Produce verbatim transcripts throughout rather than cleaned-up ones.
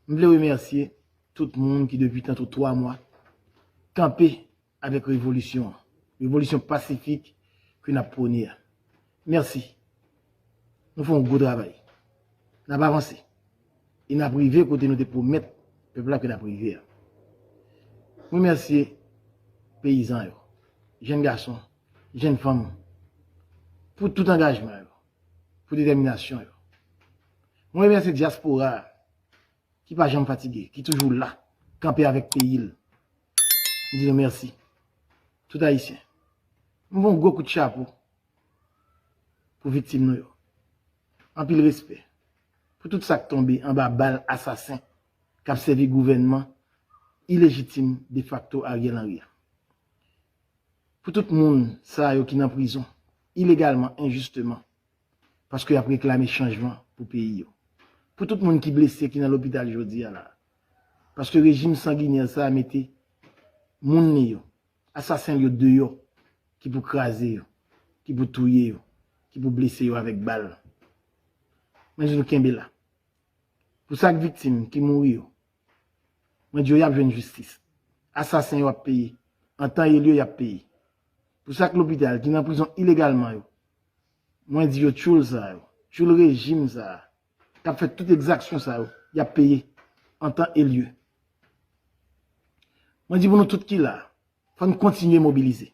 M vle remèsye tout moun ki depi tanto twa mwa kanpe avèk revolisyon an, revolisyon pasifik ke n ap pwone a. Mèsi. Nou fè yon gwo travay. N ap avanse. E n ap rive kote nou te pwomèt pèp la ke n ap rive a. M remèsye peyizan yo, jèn gason, jèn fanm, pou tout angajman yo, pou detèminasyon yo. Mwen remèsye dyaspora a ki pa janm fatige, ki toujou la, kanpe avèk peyi l. M di nou mèsi. Tout Ayisyen. M voye yon gwo kout chapo pou viktim nou yo. Anpil respè pou tout sa k tonbe anba bal asasen k ap sèvi gouvènman ilejitim defakto Ariel Henry a. Pou tout moun sa yo ki nan prizon ilegalman, enjisteman, paske y ap reklame chanjman pou peyi yo. Pou tout moun ki blese, ki nan lopital jodi a la, paske rejim sanginè sa a mete moun li yo, asasen l yo deyò, ki pou kraze yo, ki pou touye yo, ki pou blese yo avèk bal. Mwen di nou kenbe la. Pou sa k viktim ki mouri yo, mwen di yo y ap jwenn jistis. Asasen yo ap peye. An tan e lye, y ap peye. Pou sa k lopital, ki nan prizon ilegalman yo, mwen di yo tchoul sa yo, tchoul rejim sa a, k ap fè tout egzaksyon sa yo, y ap peye an tan e lye. Mwen di pou nou tout ki la, fò n kontinye mobilize.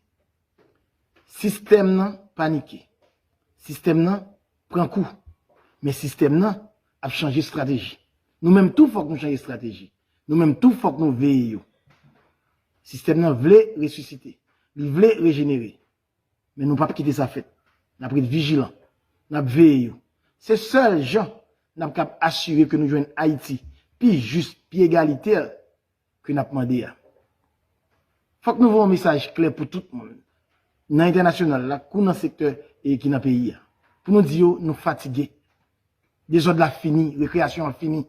Sistèm nan panike. Sistèm nan pran kou. Men sistèm nan ap chanje estrateji. Nou menm tou fòk nou chanje estrateji. Nou menm tou fòk nou veye yo. Sistèm nan vle resisite. Li vle rejenere. Men nou p ap kite sa fèt. N ap ret vijilan. N ap veye yo. Se sèl jan n ap kab asire ke nou jwenn Ayiti pi jis, pi egalitè ke n ap mande a. Fòk nou voye yon mesaj klè pou tout moun, nan entènasyonal la, kou nan sektè e ki nan peyi a, pou nou di yo nou fatige. Dezòd la fini, rekreyasyon an fini.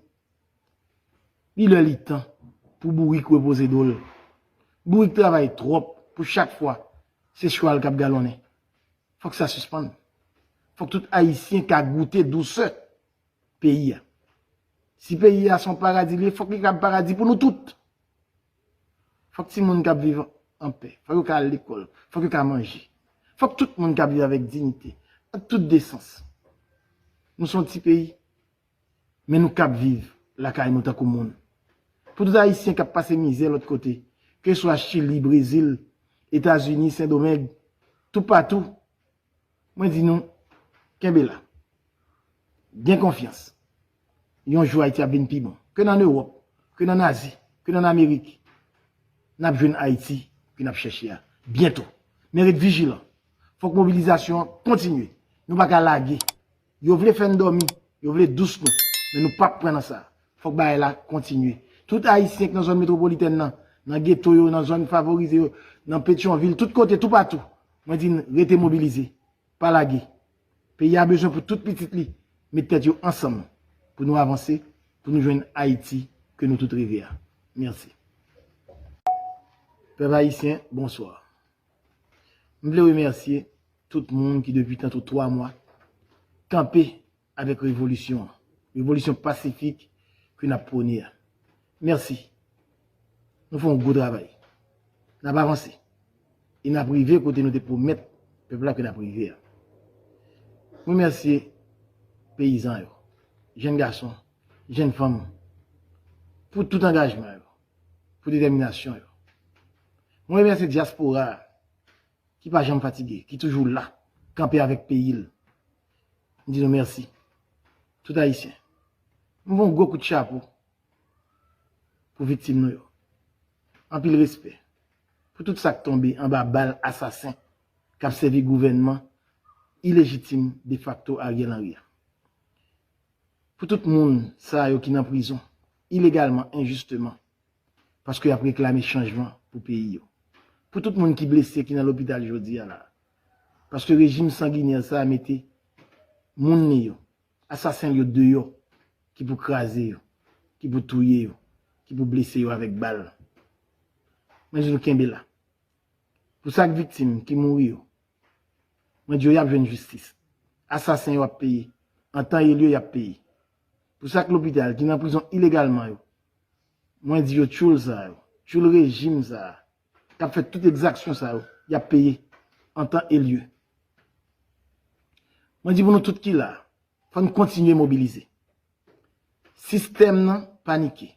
Li lè li tan pou bourik repoze do l. Bourik travay twòp pou chak fwa se chwal k ap galonnen. Fòk sa sispann. Fòk tout Ayisyen ka goute dousè peyi a. Si peyi a se yon paradi li ye, fòk li ka paradi pou nou tout. Fòk timoun k ap viv anpè, fòk yo ka al lekòl, fòk yo ka manje. Fòk tout moun ka viv avèk diyite, ak tout desans. Nou se yon ti peyi, men nou kab viv lakay nou tankou moun. Pou tout Ayisyen k ap pase mizè lòt kote, keswa Chili, Brezil, Etazini, Sendomeng, toupatou, mwen di nou, kenbe la. Gen konfyans. Yon jou Ayiti ap vin pi bon. Ke n ann Ewòp, ke n ann Azi, ke n ann Amerik, n ap jwenn Ayiti ke n ap chèche a byento. Men ret vijilan. Fòk mobilizasyon an kontinye. Nou pa ka lage. Yo vle fè n dòmi, yo vle dous nou, men nou p ap pran nan sa. Fòk bagay la kontinye. Tout Ayisyen k nan zòn metwopolitèn nan, nan geto yo, nan zòn favorize yo, nan Petyonvil, tout kote, toupatou, mwen di n rete mobilize. Pa lage. Peyi a bezwen pou tout pitit li met tèt yo ansanm pou nou avanse, pou nou jwenn Ayiti ke nou tout reve a. Mèsi. Pèp ayisyen, bonswa. M vle remèsye tout moun ki depi tanto twa mwa kanpe avèk revolisyon an, revolisyon pasifik ke n ap pwone a. Mèsi. Nou fè yon gwo travay. N ap avanse. E n ap rive kote nou te pwomèt pèp la ke n ap rive a. Mwen remèsye peyizan yo, jèn gason, jèn fanm, pou tout angajman yo, pou detèminasyon yo. Mwen remèsye dyaspora a, ki pa janm fatige, ki toujou la, kanpe avèk peyi l. M di nou mèsi. Tout Ayisyen. M voye yon gwo kout chapo pou viktim nou yo. Anpil respè pou tout sa k tonbe anba bal asasen k ap sèvi gouvènman ilejitim defakto Ariel Henry a. Pou tout moun sa yo ki nan prizon ilegalman, enjisteman, paske y ap reklame chanjman pou peyi yo. Pou tout moun ki blese, ki nan lopital jodi a la, paske rejim sanginè sa a mete moun li yo, asasen l yo deyò, ki pou kraze yo, ki pou touye yo, ki pou blese yo avèk bal. Mwen di nou kenbe la. Pou sa k viktim ki mouri yo, mwen di yo y ap jwenn jistis. Asasen yo ap peye. An tan e lye, y ap peye. Pou sa k lopital, ki nan prizon ilegalman yo, Mwen di yo tchoul sa yo, tchoul rejim sa a, k ap fè tout egzaksyon sa yo, y ap peye an tan e lye. Mwen di pou nou tout ki la, fò n kontinye mobilize. Sistèm nan panike.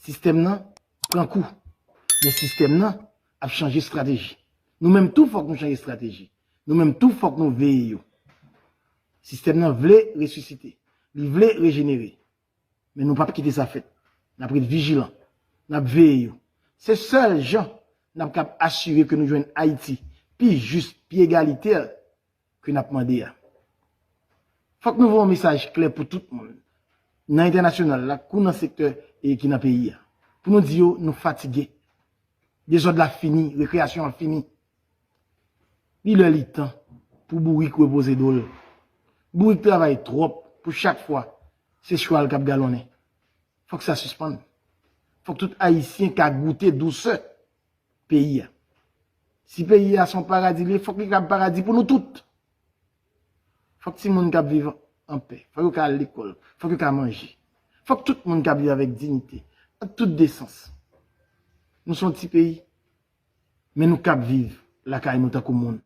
Sistèm nan pran kou. Men sistèm nan ap chanje estrateji. Nou menm tou fòk nou chanje estrateji. Nou menm tou fòk nou veye yo. Sistèm nan vle resisite. Li vle rejenere. Men nou p ap kite sa fèt. N ap ret vijilan. N ap veye yo. Se sèl jan n ap kab asire ke nou jwenn Ayiti pi jis, pi egalitè ke n ap mande a. Fòk nou voye yon mesaj klè pou tout moun, nan entènasyonal la, kou nan sektè e ki nan peyi a, pou nou di yo nou fatige. Dezòd la fini, rekreyasyon an fini. Li lè li tan pou bourik repoze do l. Bourik travay twòp pou chak fwa se chwal k ap galonnen. Fòk sa sispann. Fòk tout Ayisyen ka goute dousè peyi a. Si peyi a se yon paradi li ye, fòk li ka paradi pou nou tout. Fòk timoun k ap viv anpè, fòk yo ka al lekòl, fòk yo ka manje. Fòk tout moun ka viv avèk diyite, ak tout desans. Nou se yon ti peyi, men nou kab viv lakay nou tankou moun.